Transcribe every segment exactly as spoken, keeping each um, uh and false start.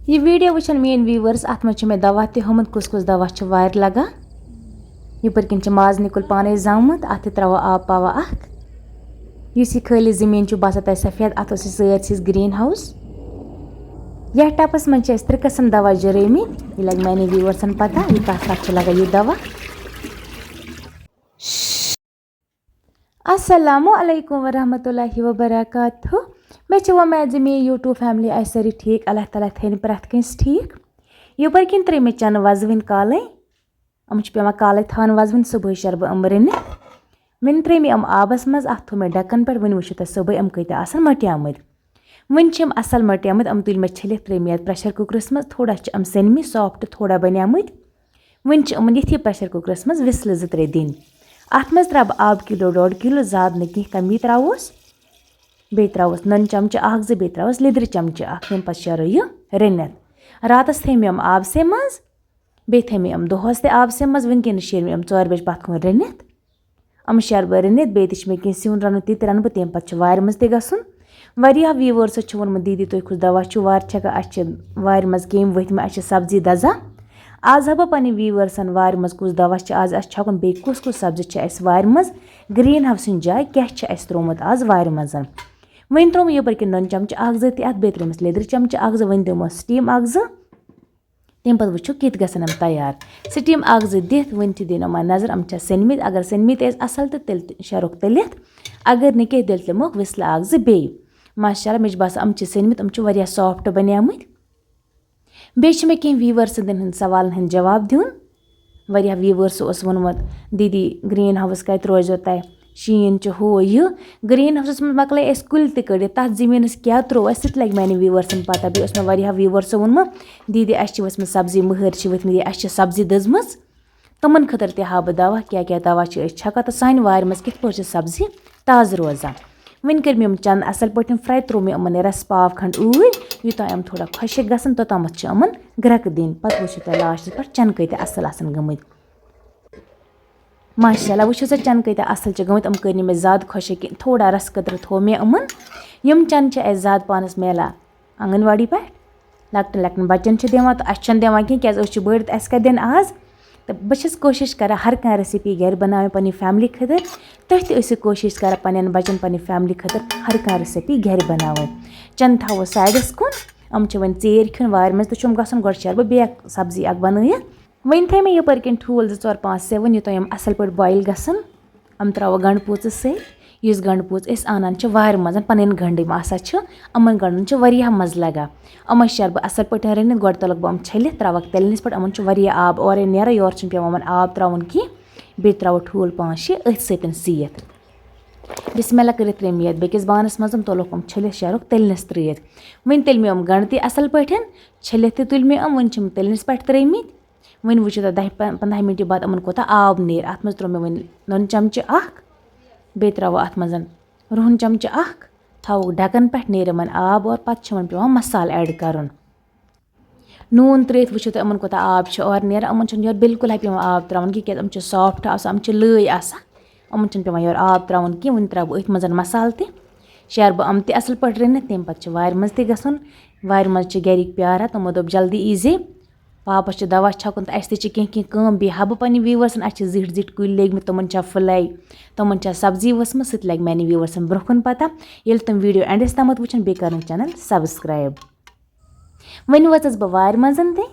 یہِ video وٕچھن میٲنۍ viewers، اتھ منٛز چھُ مےٚ دوا تہِ ہومُت، کُس کُس دوا چھُ وارِ لگان۔ یپٲرۍ کِنۍ چھُ ماز نِکُل پانے زامُت، اتھ تہِ تراوو آب پاوا اکھ۔ یُس یہِ خٲلی زٔمیٖن چھُ باسان تۄہہِ سفید، اتھ اوس یہِ سٲرسٕے green house۔ یتھ ٹبس منٛز چھِ أسۍ ترٛےٚ قٕسم دوا جُرٲومٕتۍ، یہِ لگہِ میانٮ۪ن viewersن پتہ، یہِ کتھ کتھ چھُ لگان یہِ دوا۔ السلام علیکم ورحمۃ اللہ وبرکاتہ۔ مےٚ چھِ وۄمید زِ میٲنۍ YouTube family آسہِ سٲری ٹھیٖک۔ اللہ تعالیٰ تھٲینۍ پرٛٮ۪تھ کٲنٛسہِ ٹھیٖک۔ یپٲرۍ کِنۍ ترٲے مےٚ چنہٕ وۄزوٕنۍ کالے۔ یِم چھِ پٮ۪وان کالے تھاوٕنۍ وۄزوٕنۍ، صُبحٲے شیرٕ بہٕ یِم رٔنِتھ۔ وۄنۍ ترٲے مےٚ یِم آبس منٛز، اتھ تھوٚو مےٚ ڈکن پٮ۪ٹھ، وۄنۍ وٕچھِو تُہۍ صُبحٲے یِم کۭتیاہ آسن مۄٹیمٕتۍ۔ وۄنۍ چھِ یِم اصل مۄٹیمٕتۍ، یِم تُلۍ مےٚ چھٔلِتھ، ترٲے مےٚ یتھ pressure cookerس منٛز، تھوڑا چھِ یِم سٮ۪نمٕتۍ، soft تھوڑا بنیمٕتۍ۔ وۄنۍ چھِ یِمن یِتھی pressure cookerس منٛز whistle زٕ ترٛےٚ دِنۍ۔ اتھ منٛز ترٛاوٕ بہٕ آب کِلو ڈۄڈ کِلو، زیادٕ نہٕ کینٛہہ، کمی ترٛاووس۔ بیٚیہِ ترٛاووس نُنہٕ چمچہٕ اکھ زٕ، بیٚیہِ ترٛاووس لیٚدرِ چمچہٕ اکھ، تمہِ پتہٕ شیرو یہِ رٔنِتھ۔ راتس تھٲے مےٚ یِم آبسٕے منٛز، بیٚیہِ تھٲے مےٚ یِم دۄہس تہِ آبسٕے منٛز، وٕنکیٚنس شیرٕ مےٚ یِم ژورِ بجہِ پتھ کُن رٔنِتھ۔ یِم شیرٕ بہٕ رٔنِتھ، بیٚیہِ تہِ چھِ مےٚ کینٛہہ سیُن رَنُن، تہِ تہِ رَنہٕ بہٕ، تَمہِ پَتہٕ چھُ وارِ منٛز تہِ گژھُن۔ واریاہ viewersو چھُ ووٚنمُت، "دیٖدی، تُہۍ کُس دَوا چھُو وارِ چھَکان؟ اَسہِ چھِ وارِ منٛز کیٚمۍ ؤتھۍ مٕتۍ، اَسہِ چھِ سبزی دَزان۔" آز ہاوٕ بہٕ پنٕنۍ viewersن وارِ منٛز کُس دَوا چھِ آز اَسہِ چھَکُن، بیٚیہِ کُس کُس سبزی چھِ اَسہِ وارِ منٛز، green houseٕچ جاے کیٛاہ چھِ اَسہِ ترٛوومُت آز وارِ منٛز۔ وۄنۍ ترٛوو مےٚ یَپٲرۍ کِنۍ نُنہٕ چمچہٕ اَکھ زٕ تہِ اَتھ، بیٚیہِ ترٛٲومَس لیٚدرِ چمچہٕ اَکھ زٕ، وۄنۍ دِمو steam اَکھ زٕ۔ تَمہِ پَتہٕ وٕچھو کِتھ گژھن یِم تیار۔ Steam اَکھ زٕ دِتھ وٕنہِ تہِ دِنۍ یِمَن نظر، یِم چھا سٔنمٕتۍ۔ اگر سٔنمٕتۍ ٲسۍ اَصٕل تہٕ تیٚلہِ تہِ شیرُکھ تٔلِتھ، اگر نہٕ کینٛہہ، تیٚلہِ دِموکھ whistle اَکھ زٕ بیٚیہِ۔ ماشاء اللہ، مےٚ چھُ باسان یِم چھِ سٔنمٕتۍ، یِم چھِ واریاہ soft بَنیمٕتۍ۔ بیٚیہِ چھِ مےٚ کینٛہہ viewersن ہٕنٛدۍ سوالَن ہُنٛد جواب دیُن۔ واریاہ viewersو اوس ووٚنمُت، "دیٖدی، green house کَتہِ روزیو تۄہہِ؟ شیٖن چھُ ہُہ یہِ۔" Green houseس منٛز مۄکلٲے اَسہِ کُلۍ تہِ کٔڑِتھ، تَتھ زٔمیٖنَس کیٛاہ ترٛوو اَسہِ، سُہ تہِ لَگہِ میٛانٮ۪ن viewersن پَتہ۔ بیٚیہِ اوس مےٚ واریاہو viewersو ووٚنمُت، "دیٖدی، اَسہِ چھِ ؤژھمٕژ سبزی، مٔہرۍ چھِ ؤتھمٕتۍ، اَسہِ چھِ سبزی دٔزمٕژ۔" تِمَن خٲطرٕ تہِ ہاوٕ بہٕ دَوا، کیٛاہ کیٛاہ دَوا چھِ أسۍ چھَکان تہٕ سانہِ وارِ منٛز کِتھ پٲٹھۍ چھِ سبزی تازٕ روزان۔ وۄنۍ کٔرۍ مےٚ یِم چَنہٕ اَصٕل پٲٹھۍ fry، ترٛوو مےٚ یِمَن رَس پاو کھنٛڈ اوٗرۍ، یوٚتام یِم تھوڑا خۄشِک گژھن، توٚتامَتھ چھِ یِمَن گرٛٮ۪کہٕ دِنۍ۔ پَتہٕ وٕچھِو تُہۍ lastس پٮ۪ٹھ چَنہٕ کۭتیٛاہ اَصٕل آسَن گٔمٕتۍ۔ ماشاء اللہ، وٕچھِو سا چَنہٕ کۭتیٛاہ اَصٕل چھِ گٔمٕتۍ۔ یِم کٔرۍ نہٕ مےٚ زیادٕ خۄشِک کینٛہہ، تھوڑا رَس قطرٕ تھوٚو مےٚ یِمَن۔ یِم چَنہٕ چھِ اَسہِ زیادٕ پانَس میلان آنٛگَن واڑی پٮ۪ٹھ، لۄکٹٮ۪ن لۄکٹٮ۪ن بَچَن چھِ دِوان، تہٕ اَسہِ چھَنہٕ دِوان کینٛہہ، کیٛازِ أسۍ چھِ بٔڑۍ تہٕ اَسہِ کَتہِ دِن آز؟ تہٕ بہٕ چھَس کوٗشِش کَران ہر کانٛہہ recipe گَرِ بَناوٕنۍ پنٛنہِ family خٲطرٕ۔ تُہۍ تہِ ٲسِو کوٗشِش کَران پنٛنٮ۪ن بَچَن، پنٛنہِ family خٲطرٕ ہر کانٛہہ recipe گَرِ بَناوٕنۍ۔ چَنہٕ تھاوو sideس کُن، یِم چھِ وۄنۍ ژیٖرۍ کھیوٚن وارِ منٛز، تہٕ چھُم گژھُن گۄڈٕ شیرٕ بہٕ بیٚیہِ اَکھ سبزی اَکھ بَنٲیِتھ۔ وۄنۍ تھٲے مےٚ یَپٲرۍ کِنۍ ٹھوٗل زٕ ژور پانٛژھ سیوَن، یوٚتام یِم اَصٕل پٲٹھۍ boil گژھن۔ یِم ترٛاوو گنٛڈٕ پوٗژٕ سۭتۍ۔ یُس گنٛڈٕ پوٗژ أسۍ اَنان چھِ وارِ منٛز، پَنٕنۍ گنٛڈٕ یِم آسان چھِ، یِمَن گنٛڈَن چھُ واریاہ مَزٕ لَگان۔ یِمَے شیرٕ بہٕ اَصٕل پٲٹھۍ رٔنِتھ، گۄڈٕ تُلَکھ بہٕ یِم چھٔلِتھ، ترٛاوَکھ تٔلنِس پٮ۪ٹھ، یِمَن چھُ واریاہ آب اورَے نیران، یورٕ چھُنہٕ پٮ۪وان یِمَن آب ترٛاوُن کینٛہہ، بیٚیہِ ترٛاوو ٹھوٗل پانٛژھ شےٚ أتھۍ سۭتۍ سِیِتھ۔ بسم اللہ کٔرِتھ ترٛٲے مےٚ یَتھ بیٚکِس بانَس منٛز، تُلُکھ یِم چھٔلِتھ، شیرُکھ تٔلنِس ترٛٲیِتھ۔ وۄنۍ تٔلۍ مےٚ یِم گنٛڈٕ تہِ اَصٕل پٲٹھۍ، چھٔلِتھ تہِ تُلۍ مےٚ یِم، وۄنۍ چھِ یِم تٔلنِس پٮ۪ٹھ ترٛٲیمٕتۍ۔ وۄنۍ وٕچھِو تُہۍ دَہہِ پَ-، پنٛداہہِ مِنٹہِ بعد یِمَن کوٗتاہ آب نیرِ۔ اَتھ منٛز ترٛوو مےٚ وۄنۍ نُن چَمچہٕ اَکھ، بیٚیہِ ترٛاوو اَتھ منٛز رُہَن چَمچہٕ اَکھ، تھاووکھ ڈَکَن پٮ۪ٹھ، نیرِ یِمَن آب اورٕ، پَتہٕ چھِ یِمَن پٮ۪وان مصالہٕ add کَرُن۔ نوٗن ترٛٲیِتھ وٕچھِو تُہۍ یِمَن کوٗتاہ آب چھُ اورٕ نیران۔ یِمَن چھُنہٕ یورٕ بِلکُل ہَے پٮ۪وان آب ترٛاوُن کینٛہہ، کیٛازِ یِم چھِ soft آسان، یِم چھِ لٲے آسان، یِمَن چھُنہٕ پٮ۪وان یورٕ آب ترٛاوُن کینٛہہ۔ وۄنۍ ترٛاوٕ بہٕ أتھۍ منٛز مصالہٕ تہِ، شیرٕ بہٕ یِم تہِ اَصٕل پٲٹھۍ رٔنِتھ، تَمہِ پَتہٕ چھِ وارِ منٛز تہِ گژھُن۔ وارِ منٛز چھِ گَرِکۍ پیاران، تِمو دوٚپ، "جلدی ییٖزِ۔" پاپَس چھِ دَوا چھَکُن تہٕ اَسہِ تہِ چھِ کینٛہہ کینٛہہ کٲم۔ بیٚیہِ ہاوٕ بہٕ پنٛنہِ viewersن، اَسہِ چھِ زِٹھۍ زِٹھۍ کُلۍ لٲگۍ مٕتۍ، تِمَن چھا پھٕلے، تِمَن چھا سبزی ؤژھمٕژ، سُہ تہِ لَگہِ میٛانہِ viewersن برٛونٛہہ کُن پَتہ، ییٚلہِ تِم video endس تامَتھ وٕچھَن، بیٚیہِ کَرَن channel subscribe۔ وۄنۍ وٲژٕس بہٕ وارِ منٛز تہِ۔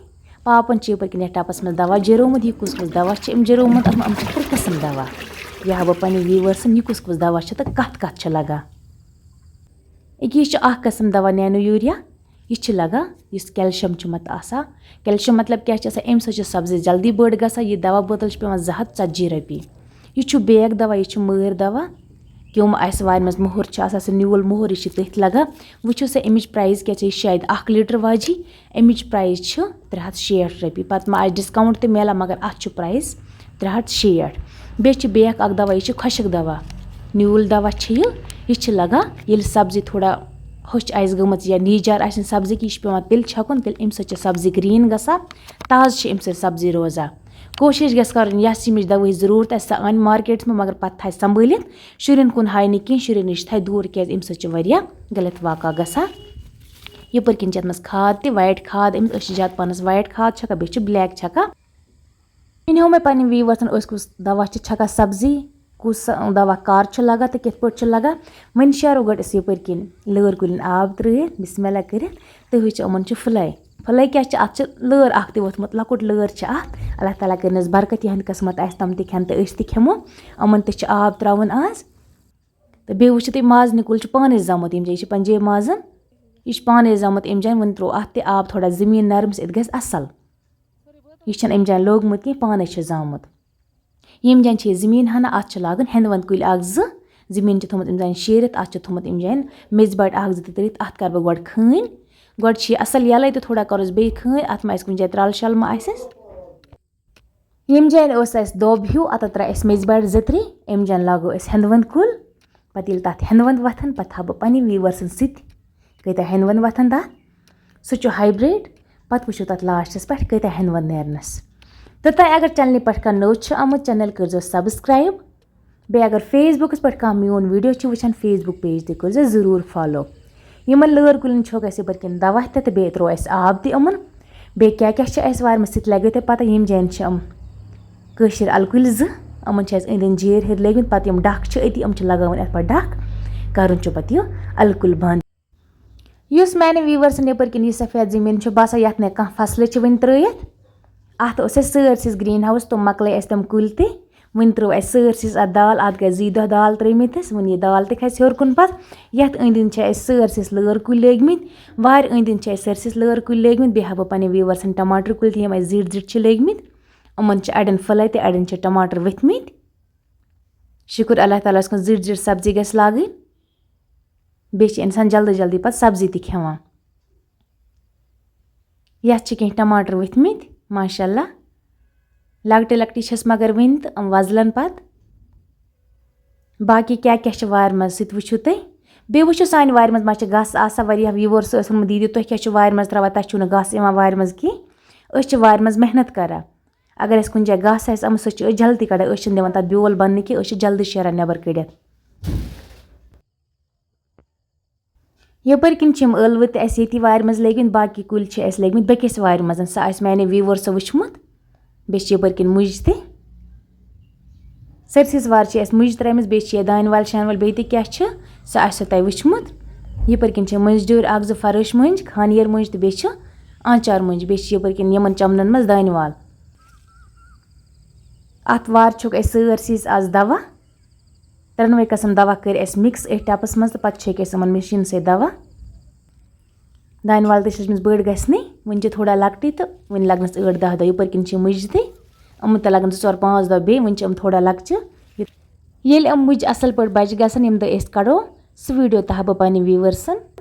پاپَن چھِ یَپٲرۍ کِنۍ یَتھ ٹَپَس منٛز دَوا جِرومُت۔ یہِ کُس کُس دَوا چھِ أمۍ جِرومُت؟ اَتھ منٛز، یِم چھِ ترٛےٚ قٕسٕم دَوا۔ یہِ ہاوٕ بہٕ پنٛنہِ viewersن، یہِ کُس کُس دَوا چھِ تہٕ کَتھ کَتھ چھِ لَگان۔ أکیٛاہ یہِ چھُ اَکھ قٕسٕم دَوا nano urea۔ یہِ چھِ لَگان یُس calcium چھُ مت آسان۔ Calcium مطلب کیٛاہ چھِ آسان؟ اَمہِ سۭتۍ چھِ سبزی جلدی بٔڑ گژھان۔ یہِ دَوا بوتل چھِ پٮ۪وان زٕ ہَتھ ژَتجی رۄپیہِ۔ یہِ چھُ بیگ دَوا، یہِ چھُ مٲرۍ دَوا۔ کیوٚم آسہِ وارِ منٛز، موٚہَر چھُ آسان، سُہ نیوٗل موٚہَر، یہِ چھِ تٔتھۍ لَگان۔ وٕچھِو سا اَمِچ price کیٛاہ چھِ، یہِ چھِ شاید اَکھ لیٖٹر واجی۔ اَمِچ price چھِ ترٛےٚ ہَتھ شیٹھ رۄپیہِ۔ پَتہٕ ما آسہِ discount تہِ میلان، مگر اَتھ چھُ price ترٛےٚ ہَتھ شیٹھ۔ بیٚیہِ چھِ بیٛاکھ اَکھ دَوا، یہِ چھِ خۄشِک دَوا، نیوٗل دَوا چھِ یہِ۔ یہِ چھِ لَگان ییٚلہِ سبزی تھوڑا ہوٚچھ آسہِ گٔمٕژ یا نیٖجار آسہِ نہٕ سبزی کینٛہہ، یہِ چھِ پٮ۪وان تیٚلہِ چھَکُن، تیٚلہِ اَمہِ سۭتۍ چھِ سبزی green گژھان، تازٕ چھِ اَمہِ سۭتۍ سبزی روزان۔ کوٗشِش گژھِ کَرٕنۍ یَس ییٚمِچ دَوہٕچ ضروٗرت آسہِ، سۄ اَنہِ marketس منٛز، مگر پَتہٕ تھایہِ سنبھٲلِتھ۔ شُرٮ۪ن کُن ہایہِ نہٕ کینٛہہ، شُرٮ۪ن نِش تھایہِ دوٗر، کیٛازِ اَمہِ سۭتۍ چھِ واریاہ غلط واقعہ گژھان۔ یَپٲرۍ کِنۍ چھِ اَتھ منٛز کھاد تہِ، وایِٹ کھاد، أمِس، أسۍ چھِ زیادٕ پَہنَس وایِٹ کھاد چھَکان، بیٚیہِ چھِ بٕلیک چھَکان۔ وۄنۍ ہیوٚو مےٚ پَنٕنٮ۪ن ویٖوٲرسَن، أسۍ کُس دَوا چھِ چھَکان سبزی، کُس دَوا کَر چھُ لَگان تہٕ کِتھ پٲٹھۍ چھُ لَگان۔ وۄنۍ شیرو گۄڈٕ أسۍ یَپٲرۍ کِنۍ لٲر کُلٮ۪ن آب ترٛٲیِتھ، بِسمہِ اللہ کٔرِتھ، تُہۍ وٕچھِو یِمَن چھُ پھٕلَے۔ پھٕلَے کیٛاہ چھِ؟ اَتھ چھِ لٲر اَکھ تہِ ووٚتھمُت، لۄکُٹ لٲر چھِ اَتھ۔ اللہ تعالیٰ کٔرِنَس برکت، یِہٕنٛدِ قٕسمت آسہِ تِم تہِ کھٮ۪ن تہٕ أسۍ تہِ کھٮ۪مو۔ یِمَن تہِ چھِ آب ترٛاوُن آز۔ تہٕ بیٚیہِ وٕچھِو تُہۍ، مازنہِ کُل چھُ پانَے زامُت، ییٚمہِ جایہِ چھِ پَنجٲبۍ مازَن، یہِ چھُ پانَے زامُت اَمہِ جایہِ۔ وۄنۍ ترٛوو اَتھ تہِ آب تھوڑا زٔمیٖن نرمَس، ییٚتہِ گژھِ اَصٕل۔ یہِ چھَنہٕ اَمہِ جایہِ لوگمُت کینٛہہ، پانَے چھِ زامُت۔ ییٚمہِ جایہِ چھِ یہِ زٔمیٖن ہَنا، اَتھ چھِ لاگُن ہٮ۪نٛدٕ وَنٛد کُلۍ اَکھ زٕ۔ زٔمیٖن چھِ تھوٚمُت اَمہِ جایہِ شیٖرِتھ، اَتھ چھِ تھوٚمُت اَمہِ جایہِ میٚژِ باٹہِ اَکھ زٕ تہِ تٔرِتھ، اَتھ کَرٕ بہٕ گۄڈٕ کھٲنۍ۔ گۄڈٕ چھِ یہِ اَصٕل یَلَے تہٕ تھوڑا کَرُس بیٚیہِ کھٲنۍ، اَتھ ما آسہِ کُنہِ جایہِ ترٛال شال ما آسٮ۪س۔ ییٚمہِ جایہِ اوس اَسہِ دوٚب ہیوٗ، اَتَتھ ترٛایہِ اَسہِ میٚژِ باٹہِ زٕ ترٛےٚ، اَمہِ جایہِ لاگو أسۍ ہٮ۪نٛدٕ وَنٛد کُل۔ پَتہٕ ییٚلہِ تَتھ ہٮ۪نٛدٕ وَنٛد وۄتھَن، پَتہٕ تھاوٕ بہٕ پنٛنہِ ویٖوٲرسَن سۭتۍ کۭتیٛاہ ہٮ۪نٛدٕ وَنٛد وۄتھَن تَتھ۔ سُہ چھُ ہایبرٛڈ، پَتہٕ وٕچھو تَتھ لاسٹَس پٮ۪ٹھ کۭتیٛاہ ہٮ۪نٛدٕ وَنٛد نیرنَس۔ تہٕ تۄہہِ اگر چَنلہِ پٮ۪ٹھ کانٛہہ نوٚو چھُ آمُت، چَنَل کٔرۍزیو سبسکرایب۔ بیٚیہِ اگر Facebook پٮ۪ٹھ کانٛہہ میون ویٖڈیو چھُ وٕچھان، Facebook پیج تہِ کٔرۍزیو ضروٗر فالو۔ یِمَن لٲر کُلٮ۪ن چھوٚک اَسہِ یَپٲرۍ کِنۍ دَوا تہِ تہٕ بیٚیہِ ترٛوو اَسہِ آب تہِ یِمَن۔ بیٚیہِ کیٛاہ کیٛاہ چھِ اَسہِ وارِ منٛز، سُہ تہِ لَگیو تۄہہِ پَتہ۔ یِم جایَن چھِ یِم کٲشِر اَلہٕ کُلۍ زٕ، یِمَن چھِ اَسہِ أنٛدۍ أنٛدۍ جیر ہیٚرِ لٲگۍمٕتۍ، پَتہٕ یِم ڈَکھ چھِ أتی، یِم چھِ لَگاوٕنۍ اَتھ پَتہٕ ڈَکھ، کَرُن چھُ پَتہٕ یہِ اَلہٕ کُلۍ بنٛد۔ یُس میانہِ ویٖورسن یَپٲرۍ کِنۍ یہِ سفید زٔمیٖن چھُ باسان، یَتھ نہٕ کانٛہہ فصلٕے چھِ وٕنہِ ترٛٲیِتھ۔ اَتھ اوس اَسہِ سٲرسٕے گرٛیٖن ہاوُس، تِم مۄکلٲے اَسہِ تِم کُلۍ تہِ۔ وٕنہِ ترٛٲو اَسہِ سٲرسٕے اَتھ دال، اَتھ گٔے زٕے دۄہ دال ترٛٲومٕتِس، وٕنہِ یہِ دال تہِ کھسہِ ہیوٚر کُن پَتہٕ۔ یَتھ أنٛدۍ أنٛدۍ چھِ اَسہِ سٲرسٕے لٲر کُلۍ لٲگمٕتۍ، وارِ أنٛدۍ أنٛدۍ چھِ اَسہِ سٲرسٕے لٲر کُلۍ لٲگمٕتۍ، بیٚیہِ ہاوٕ بہٕ پنٕنٮ۪ن ویٖورسن ٹماٹر کُلۍ تہِ، یِم اَسہِ زِٹھۍ زِٹھۍ چھِ لٲگمٕتۍ۔ یِمَن چھِ اَڑٮ۪ن پھٕلے تہٕ اَڑٮ۪ن چھِ ٹماٹر ؤتھمٕتۍ۔ شُکُر اللہ تعالیٰ ہَس کُن، زِٹھۍ زِٹھۍ سبزی گژھِ لاگٕنۍ۔ بیٚیہِ چھِ اِنسان جلدی جلدی پَتہٕ سبزی تہِ کھٮ۪وان۔ یَتھ چھِ کینٛہہ ٹماٹر ؤتھمٕتۍ، ماشاء اللہ۔ لۄکٹی لۄکٹی چھَس مگر وٕنہِ تہٕ یِم وۄزلَن پَتہٕ۔ باقٕے کیٛاہ کیٛاہ چھِ وارِ منٛز، سُہ تہِ وٕچھِو تُہۍ۔ بیٚیہِ وٕچھِو سانہِ وارِ منٛز ما چھِ گاسہٕ آسان واریاہ۔ ویٖورسو ٲس ووٚنمُت، "دیٖدی، تُہۍ کیٛاہ چھِو وارِ منٛز ترٛاوان؟ تۄہہِ چھُو نہٕ گاسہٕ یِوان وارِ منٛز کینٛہہ۔" أسۍ چھِ وارِ منٛز محنت کَران۔ اگر اَسہِ کُنہِ جایہِ گاسہٕ آسہِ آمُت، سُہ چھِ أسۍ جلدی کَڑان، أسۍ چھِنہٕ دِوان تَتھ بیول بَننہٕ کینٛہہ، أسۍ چھِ جلدی شیران نٮ۪بَر کٔڑِتھ۔ یَپٲرۍ کِنۍ چھِ یِم ٲلوٕ تہِ اَسہِ ییٚتی وارِ منٛز لٲگمٕتۍ، باقٕے کُلۍ چھِ اَسہِ لٲگمٕتۍ بیٚکِس وارِ منٛز، سُہ آسہِ میٛانیو ویٖورسو وٕچھمُت۔ بیٚیہِ چھِ یَپٲرۍ کِنۍ مُجہِ تہِ۔ سٲرسٕے وارِ چھِ اَسہِ مُجہِ ترٛٲومٕژ، بیٚیہِ چھِ یہِ دانہِ وَل شانہِ وَل، بیٚیہِ تہِ کیٛاہ چھِ، سُہ آسیو تۄہہِ وٕچھمُت۔ یَپٲرۍ کِنۍ چھِ مٔنٛزۍ ڈیوٗرۍ اَکھ زٕ فرٲش مٔنٛزۍ، خانیٲر مٔنٛزۍ تہٕ بیٚیہِ چھِ آنٛچار مٔنٛزۍ، بیٚیہِ چھِ یَپٲرۍ کِنۍ یِمَن چَمنَن منٛز دانہِ وَل۔ اَتھ وارِ چھُکھ اَسہِ سٲرسٕے آز دَوا۔ ترٛٮ۪نوَے قٕسٕم دَوا کٔرۍ اَسہِ مِکٕس أتھۍ ٹَپَس منٛز تہٕ پَتہٕ چھٔکۍ اَسہِ یِمَن مِشیٖن سۭتۍ دَوا۔ دانہِ وَل تہِ چھِ لٔجمٕژ بٔڑ گژھنٕے، وٕنہِ چھِ تھوڑا لۄکٹٕے تہٕ وٕنہِ لَگنَس ٲٹھ دَہ دۄہ۔ یَپٲرۍ کِنۍ چھِ مُجہِ تہِ، یِمَن تہِ لَگَن زٕ ژور پانٛژھ دۄہ بیٚیہِ، وٕنہِ چھِ یِم تھوڑا لۄکچہِ۔ ییٚلہِ یِم مُجہِ اَصٕل پٲٹھۍ بَجہِ گژھن، ییٚمہِ دۄہ أسۍ کَڑو، سُہ ویٖڈیو تہِ ہاوٕ بہٕ پنٛنٮ۪ن ویٖوٲرسَن۔